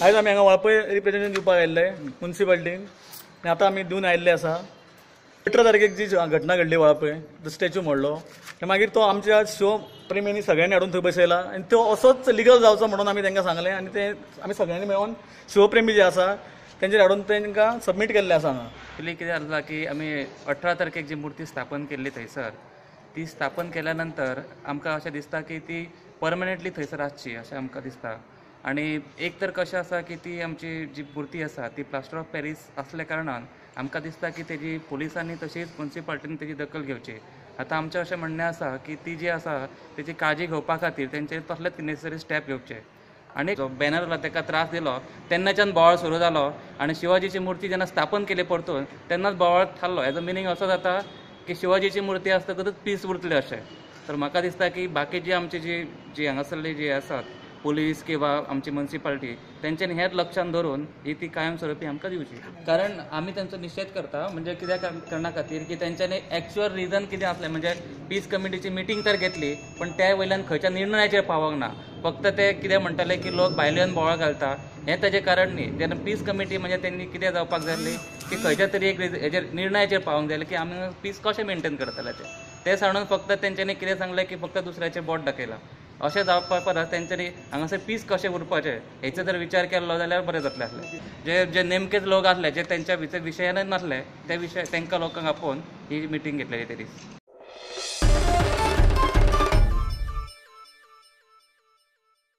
आयज आमी हांगा वाळपय रिप्रेझेंटेशन दिवपाक आयिल्ले मुन्सिपालिटीन आनी आतां आमी दिवन आयिल्ले आसा. 18 तारखेक जी घटना घडली वाळपय, तो स्टॅच्यू मोडलो, मागीर तो आमच्या शिव प्रेमींनी सगळ्यांनी हाडून थंय बसयला आनी तो असोच लिगल जावचो म्हणून आमी तांकां सांगलें आनी ते आमी सगळ्यांनी मेळून शिवप्रेमी जे आसा तेंचेर हाडून तांकां सबमीट केल्लें आसा हांगा. पयलीं कितें जालां की आमी 18 तारखेक जी मुर्ती स्थापन केल्ली थंयसर, ती स्थापन केल्या नंतर आमकां अशें दिसता की ती परमनंटली थंयसर आसची अशें आमकां दिसता. आनी एक तर कशें आसा की ती आमची जी मुर्ती आसा ती प्लास्टर ऑफ पॅरीस आसल्या कारणान आमकां दिसता की तेजी पुलिसांनी तशीच मुन्सिपालिटीन तेजी दखल घेवची. आतां आमचें अशें म्हणणें आसा की ती जी आसा तेजी काळजी घेवपा खातीर तेंचे तसलेच नेसेसरी स्टेप घेवचे. आनी जो बॅनर आसलो तेका त्रास दिलो तेन्नाच्यान बोवाळ सुरू जालो आनी शिवाजीची मुर्ती जेन्ना स्थापन केली परतून तेन्नाच बोवाळ थारलो. हेजो मिनींग असो जाता की शिवाजीची मुर्ती आसतकच पीस उरतले अशें. तर म्हाका दिसता की बाकीची आमची जी जी हांगासरली जी आसात पुलीस किंवा आमची मुन्सिपालिटी तेंच्यांनी हेच लक्षान धरून ही ती कायमस्वरुपी आमकां दिवची. कारण आमी तेंचो निशेध करता म्हणजे कित्या कारणा खातीर की तेंच्यांनी एक्चुअल रिजन कितें आसलें म्हणजे पीस कमिटीची मिटींग तर घेतली पण त्या वयल्यान खंयच्या निर्णयाचेर पावोंक ना. फक्त ते कितें म्हणटाले की लोक भायल्यान बोवाळ घालता हें ताजें कारण न्ही. जेन्ना पीस कमिटी म्हणजे तेंणी कितें जावपाक जाय आसली की खंयच्या तरी एक हेजेर निर्णयाचेर पावोंक जाय की आमी पीस कशें मेनटेन करतले ते ते सांडून फक्त तेंच्यांनी कितें सांगलें की फक्त दुसऱ्याचें बोट दाखयलां अशें जावपा परस तेंच्यांनी हांगासर पीस कशें उरपाचें हेचो जर विचार केल्लो जाल्यार बरें जातलें आसलें. जे जे नेमकेच लोक आसले जे तेंच्या विशयानच नासले ते विशय तांकां लोकांक आपोवन ही मिटींग घेतलेली ते दीस.